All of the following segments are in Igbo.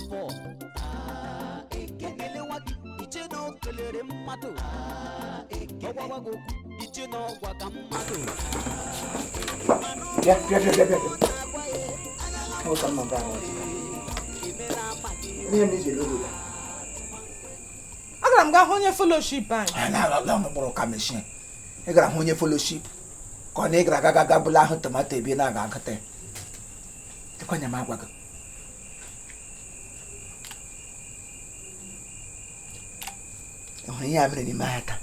passport. Ekele nwa gị, iche na o kelere mmadụ. Ọ gwawa gị okwu, iche na ọ gwa ka mmadụ. Bịa, bịa, bịa, bịa, bịa. Nwoke m nọ ebe ahụ. Ihe m iji elu obodo. Agara m gaa hụ onye fellowship anyị. A na-ala mkpụrụ ka machine. Ị gara hụ onye fellowship ka ọ na ị gara aga aga bụla ahụ tomato ebe ị na-aga agụta ya. Dịkwa anya m agwa gị. Ị hụrụ ihe a mere n'ime ahịa taa?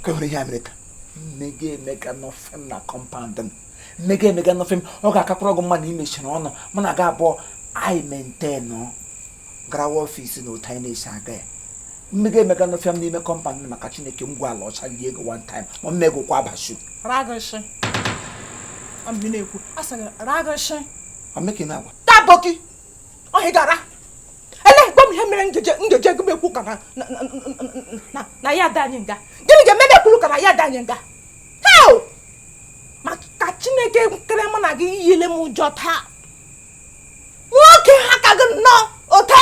Ka ị hụrụ ihe a mere taa? Mmega emega nọfe m na compound m. Mmega emega nọfe m, ọ ga-akakwara gị mma na imechiri ọnụ mụ na gị abụọ anyị maintain garawa office na otu anyị na-esi aga ya. Mmega emega nọfe m n'ime compound m maka Chineke m gwa ala ọcha lie ego one time ma mmegokwa abashu. Ragịshị. Ọ na-ekwu. A sị gị ragịshị. Ọ na-agwa. Taboki. Ọhị gara. Ele gwa m ihe mere njeje njeje gị m ekwu ka na na na ya ada anyị nga. Gịnị ga-eme m ekwuru ka na ya ada anyị nga? Heo! Maka Chineke kere mụ na gị yile m ụjọ taa. Nwoke ha ka gị nnọọ ote.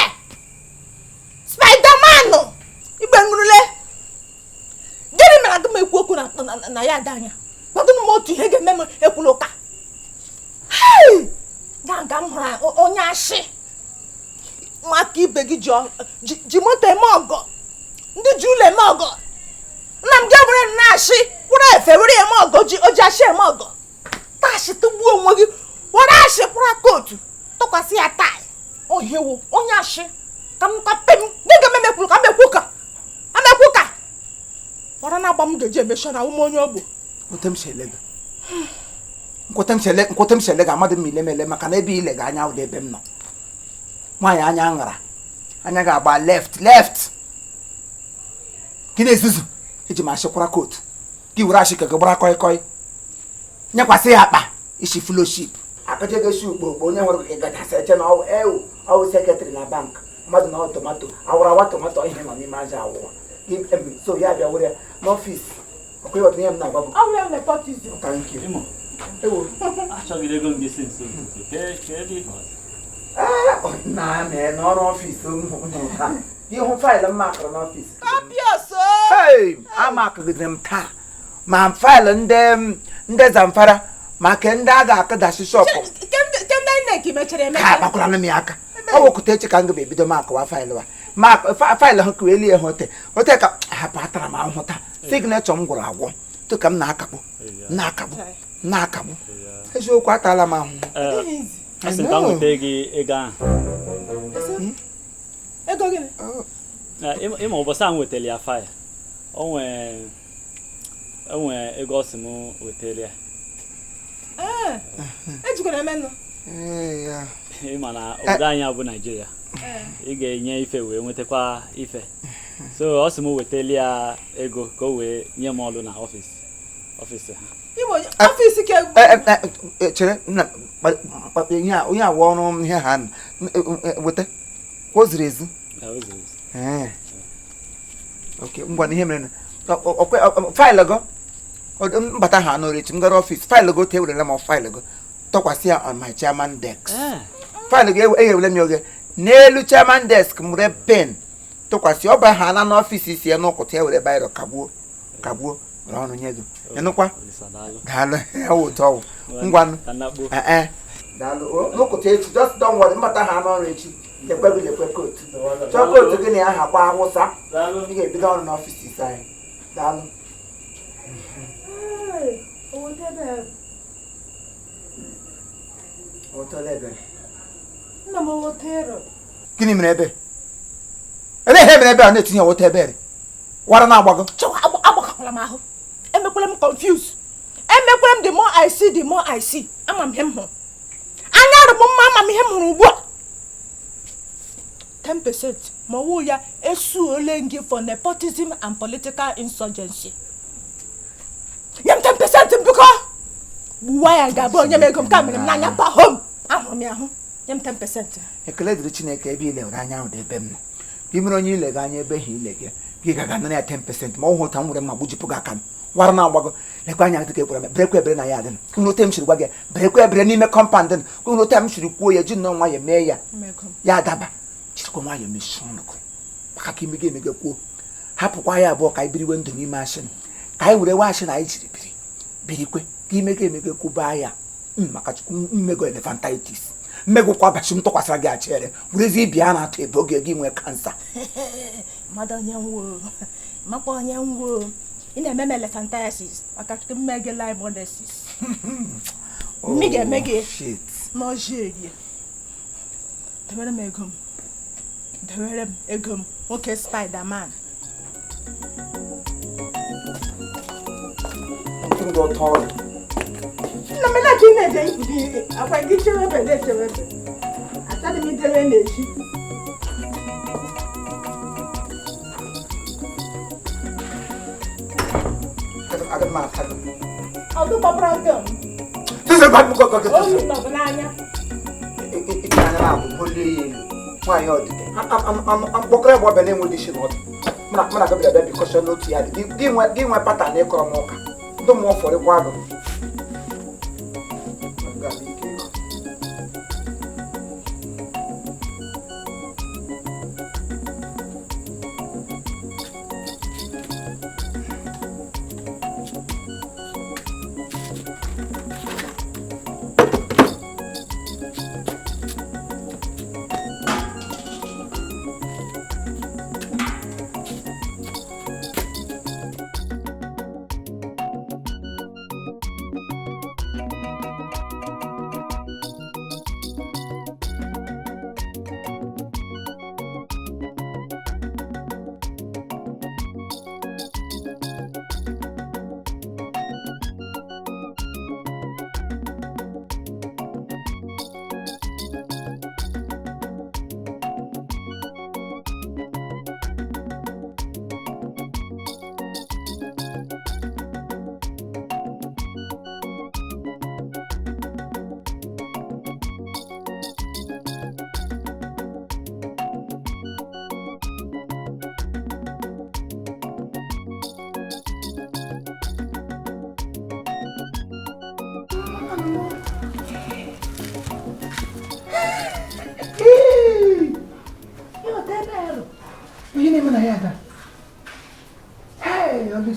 Spiderman igbe nrule. Gịnị mere agụ m ekwu okwu na ya ada anya? Gwadụ m otu ihe ga-eme m ekwulu ụka. Hei! Gaa nga m hụrụ onye ashị. Maka ibe gị ji moto eme ọgọ. Ndị ji ụlọ eme ọgọ. Nna m gị were na-ashị kwụrụ efe were eme ọgọ ji oji ashị eme ọgọ. Taashị tụgbuo onwe gị were ashị kwụrụ kootu tụkwasị ya taị. Ohiewo onye ashị ka m ka pem gị ga-eme m ekwulu ka m ekwu ka amekwu ka wara na agba m ga-eji emechi na ụmụ onye ogbo. Nkwute m si ele gị. Nkwute m si ele gị amadị m ile m ele maka na ebe ile gị anya ụdị ebe m nọ. Nwaanyị anya ṅara anya ga-agba left left. Gị na-ezuzu eji m ashịkwara kootu gị were ashị ka gị gbara kọị kọị nyekwasị ya akpa isi fellowship akụjegesi ugbo ugbo onye hụrụ gị gachasị eche na ewu ọwụ secretary na bank mmadụ na tomato awarawa tomato ihe nọ n'ime aja awụwa so ya bịa were ya n'office ọkwa ịghọta ihe m na-agwa bụ. Ọ bụ nepotism. Thank you. Imo, Ewo. achọghị ego m gị si nso nso. Ke ebe ị nọ? Na mee n'ọrụ office m hụrụ taa. Gị hụ faịlụ m makụrụ n'office. Obvious. Hey, amakụgidere m taa ma faịlụ ndị Zamfara ma ke ndị a ga-akụdachi shop. Kemgbe INEC mechara Ka emecha. agbakwara m ya aka. Ọ wụkụta echi ka m ga-ebido makụwa faịlụ a. Ma faịlụ ha kuwelie ha ote ote ka hapụ atara m ahụhụ taa. Signature m gwụrụ agwụ tụ ka m na-akagbu na-akagbu na-akagbu. Eziokwu atala m ahụhụ. A sị m ka m nweta gị ego ahụ. Ego gịnị? Ịma ụbọchị a m wetara ya faịlụ. O nwee ego ọ sị m wetara ya. Ejikwara eme nụ. Ịma na obodo anyị bụ Naijiria. Ị ga-enye ife wee nwetakwa ife. So ọ sị m wetara ya ego ka o wee nye m ọrụ na office ha. Office ka chere nna ihe a wụ ọrụ ihe ha weta o ziri ezi. Ok, ngwa na ihe mere faịlụ gị mbata ha n'ọrụ echi m gara office faịlụ gị otu ewerela m faịlụ gị tọkwasị ya on my chairman desk. Faịlụ gị eghewele m oge n'elu chairman desk m were pen tụkwasị ọ ba ha na n'office isi ya n'ụkụtụ ya were biro kagbuo kagbuo were ọrụ nye gị. Ịnụkwa? Daalụ ya wụ ụtọ ọwụ. Ngwanụ. Daalụ n'ụkụtụ echi just don't worry mbata ha n'ọrụ echi lekwe gị lekwe kootu. Chọọ kootu gị na ya hakwa awụsa. Ị ga-ebido ọrụ n'office isi anyị. Daalụ. Gịnị mere ebe? Ele ihe mere ebe a na-etinye wota ebere? Wara na-agbago. Agbakakwala m ahụ. Emekwala m confuse. Emekwala m the more I see the more I see. Ama m ihe m hụrụ. Anya rụrụ m mma ama m ihe m hụrụ ugbu a. 10% ma ọwụ ya esuole gị for nepotism and political insurgency. Nye m 10% biko. Gbuwa ya ga-abụ onye m ego m ka mere m n'anya bahom. Ahụrụ m ya ahụ. Nye m 10%. Ekele dịrị Chineke ebe ile were anya ahụ dị ebe m nọ. Gị mere onye ile gị anya ebe ha ile gị gị ga-aga nara ya 10% ma ọ hụ ụta m nwere mma gbujipụ gị aka m. Wara na-agbago lekwa anya dịka ekwere m berekwa ebere na ya adịnụ. Hụrụ ote m siri gwa gị berekwa ebere n'ime compound nụ. Hụrụ ote m siri kwuo ya ji nnọọ nwayọọ mee ya. Ya adaba. Jikwa nwayọọ mechie ọnụ gị maka ka imege emege kwuo hapụkwa ya abụọ ka anyị biriwe ndụ n'ime ashịn ka anyị were wa ashịn anyị jiri biri birikwe ka imege emege kwuba ya. Maka Chukwu mmego elephantitis mmegokwa abachi m tụkwasịra gị achere werezie ibi a na-atụ ebe oge gị nwee kansa. Mmadụ onye nwuo makwa onye nwuo ị na-eme m elephantiasis maka Chukwu mmege limonesis mmi ga-eme gị n'ọjị erie. Dewere m ego m, dewere m ego m, nwoke Spiderman. Nna m na-achọ ị na-eje akwa gị chere ebe na-echere ebe achọghị m idebe na-echi. Ọdụ gbapụrụ nke m. Olu nọbụ n'anya. Nwaanyị ọdịdị mkpọkọrọ ebe ọbịa na-enweghị isi na ọdụ mụ na gabịa bịa bikọsọ n'otu ya dị gị nwe pata na ịkọrọ m ụka ndị mmụọ fọrịkwa agụ.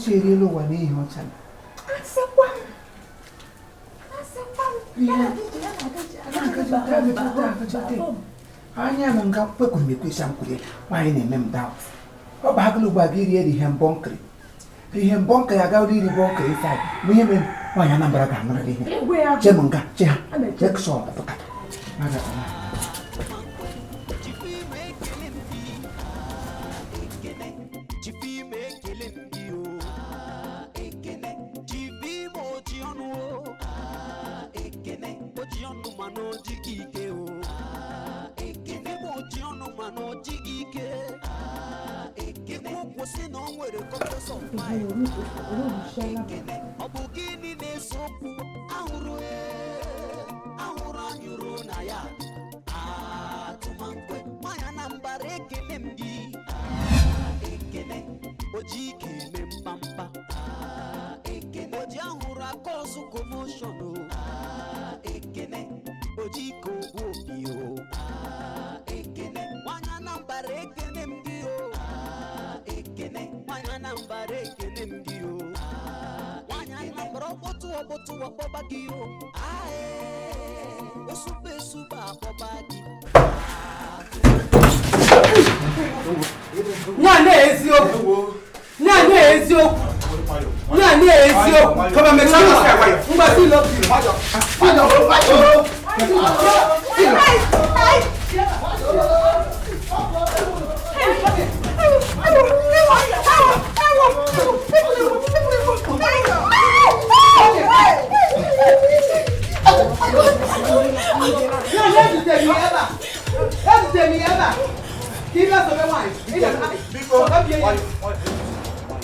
Eriela ụwa n'ihi ọcha. Anya m nga kwekwuru m ekwesị m kwuru nwaanyị na-eme m daut ọ bụ agụlụ ugbu a gị rie ihe mbọ nkiri ihe mbọ nkiri agawụrụ iri bọ nkiri ife anyị bụ ihe mere nwaanyị Anambra ga-anụrịrị ihe che m nga che ha jekshọn pụta.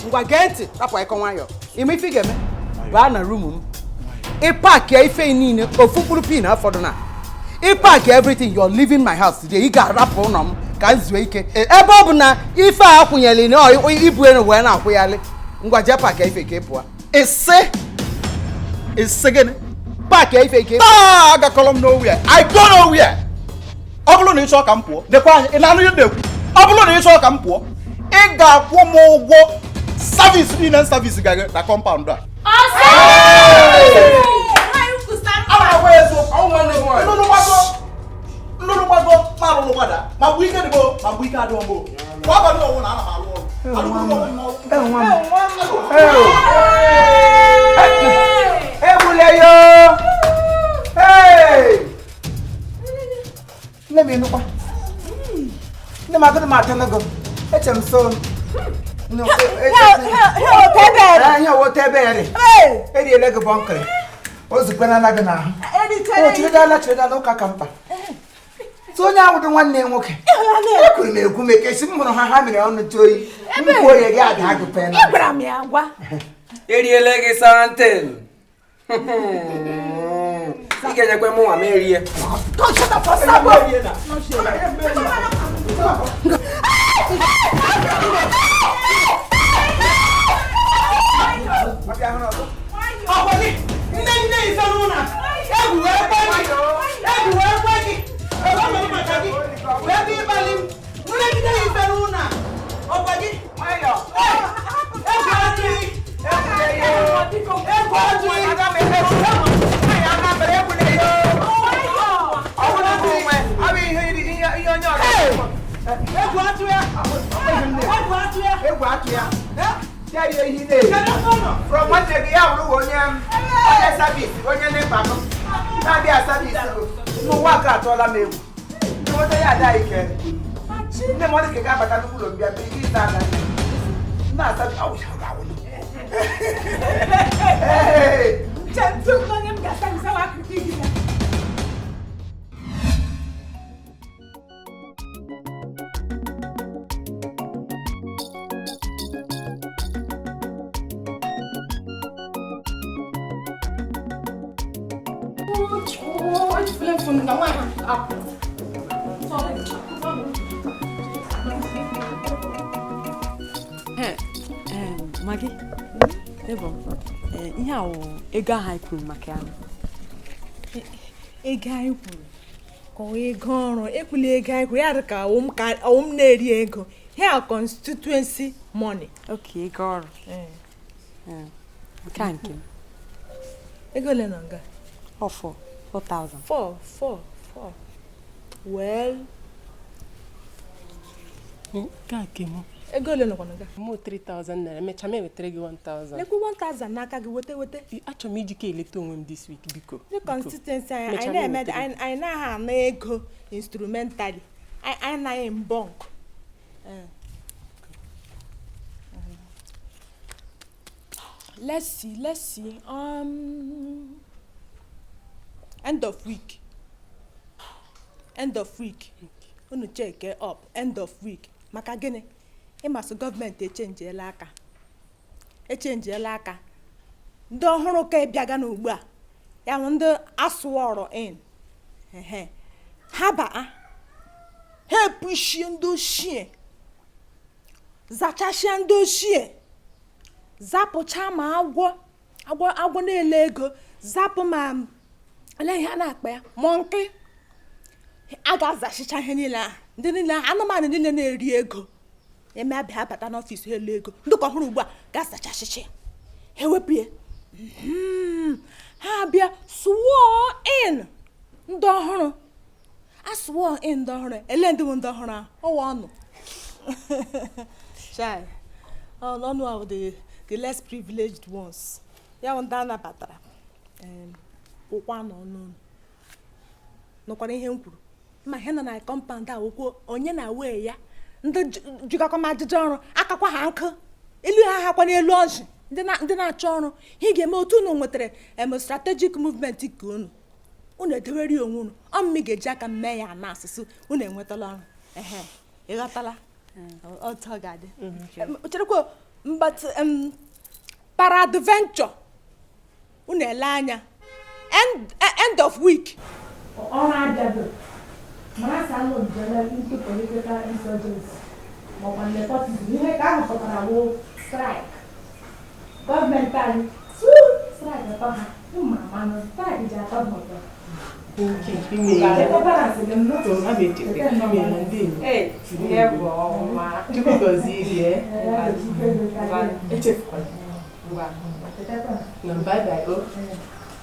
Ngwa gee ntị rapụ ịkọ nwayọ ime ife ị ga-eme baa na rumu m ịpaakị ife niile ofu mkpụrụ pin afọdụ na ịpaakị everything. You're leaving my house today. Ị ga-arapụ ụlọ m ka m zuo ike ebe ọ bụ na ife a akwụnyere na ibu elu wee na-akwụghalị. Ngwa jee paakị ife ka ị pụọ. Ise ise gịnị? Paakị ife ka ị pụọ. Agakọrọ m nowhere. I go nowhere. Ọ bụrụ na ị chọọ ka m pụọ, lekwa anya, ị na-anụ ihe m na-ekwu. Ọ bụrụ na ị chọọ ka m pụọ, ị ga-akwụ m ụgwọ service niile service gaghị na compound a. Nnụnụ gbago, ma alụlụ gbada, ma mgbe ike dịbo, ma mgbe ike adịghị mgbo. Kwa abalị ọwụ na ana m alụ ọrụ. Alụkwuru m onwe m ọrụ. Egbula ya! Hey! Nne m ịnụkwa. Nne m agụrụ m atanago. Eche m so. Ihe owote ebe ere. Eriela gị bọnkịrị. O zukwana gị n'ahụ. O chiredala chiredala ụka ka mkpa. So onye ahụ dị nwanne ya nwoke. Ekwuru m ekwu meke esi m hụrụ ha ha mere ọnụ tụ oyi. M kwuo ya gị ada agụ pena. Ị gwara m ya ngwa. Eriela gị santen. Ị ga-enyekwa m nwa m erie. From one day, I will onye service, onye nepa m. Na-abịa service n'ụwa ka atọla m egwu. Nweta ya ada ike. Nne m ọ dị ka ga-abata n'ụlọ mbịa bụ ike ịza ala nne. Na-asa ọ ga-awụ. Hey! Onye m ga-asa gị sawa akụkọ gị na. Maggie, ihe a wụ ego ahụ anyị kwuru maka ya. Ego anyị kwuru ka ọ ego ọrụ ekwula ego anyị kwuru ya dị ka ọwụ m na-eri ego here constituency money. Okay, ego ọrụ. Nke a nke m. Ego ole nọ nga? Ọ 4,000. 4, 4, 4. Well, nke a nke m. Ego ole nọkwa nga? Mụ 3,000 naira, emechaa m ewetara gị 1,000. Lekwa 1,000 n'aka gị, wete wete. Achọrọ m iji ka eleta onwe m this week, biko. Ndị constituency anyị anyị naghị ana ego instrumentally. Anyị anaghị mbọnk. Let's see. End of week. End of week. Unu check up. End of week. Maka gịnị? Ịmasị gọọmenti echenjiela aka. Echenjiela aka. Ndị ọhụrụ ka ịbịaga n'ugbu a. Ya bụ ndị asụọrọ in. Ha baa. Ha epushie ndị ochie. Zachashia ndị ochie. Zapụcha ma agwọ. Agwọ na-ele ego. Zapụ ma ele ihe a na-akpa ya. Mọnkị. A ga-azachicha ihe niile ahụ. Ndị niile anụmanụ niile na-eri ego. Eme abịa abata n'ọfịs ha elu ego. Ndị ka ọhụrụ ugbu a ga-azachachichi. Ha ewepụ ya. Ha abịa sụọ in ndị ọhụrụ. A sụọ in ndị ọhụrụ. Ele ndị bụ ndị ọhụrụ ahụ. Ọwa ọnụ. Chai. Ọnụ ahụ the less privileged ones. Ya bụ ndị a nabatara. Ụkwa n'ọnụ. Nụkwara ihe m kwuru. Ma ihe nọ na kọmpaụnd a wokwo onye na-awe ya. Ndị jikọkọ m ajụjụ ọrụ akakwa ha nkụ elu ha hakwa n'elu ọjị ndị na-achọ ọrụ ihe ga-eme otu unu nwetara em strategic movement ka unu unu edewere onwe unu ọmụmụ ga-eji aka mee ya na asụsụ unu enwetala ọrụ. Ehe, ịghọtala otu ọ ga-adị. Cherekwa but peradventure unu ele anya end of week ọrụ abịago. Mara sa alụ njele into political insurgency maọkwa nepotism ihe ka ahụ pụtara wụ strike. Gọọmenti anyị strike atọ ha ụmụ amanụ strike ji atọ ha ụtọ. Thank you. Imeela. So, a na-echeta. Imeela, ndewo. Chukwu gọzie gị, eh? Echefukwala. Na bye bye, oh.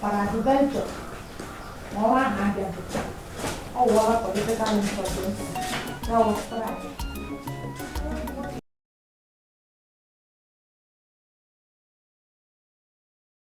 Peradventure, ma ọnwa ahụ abịaghị, ọ wụọla political insurgency, ya wụ strike.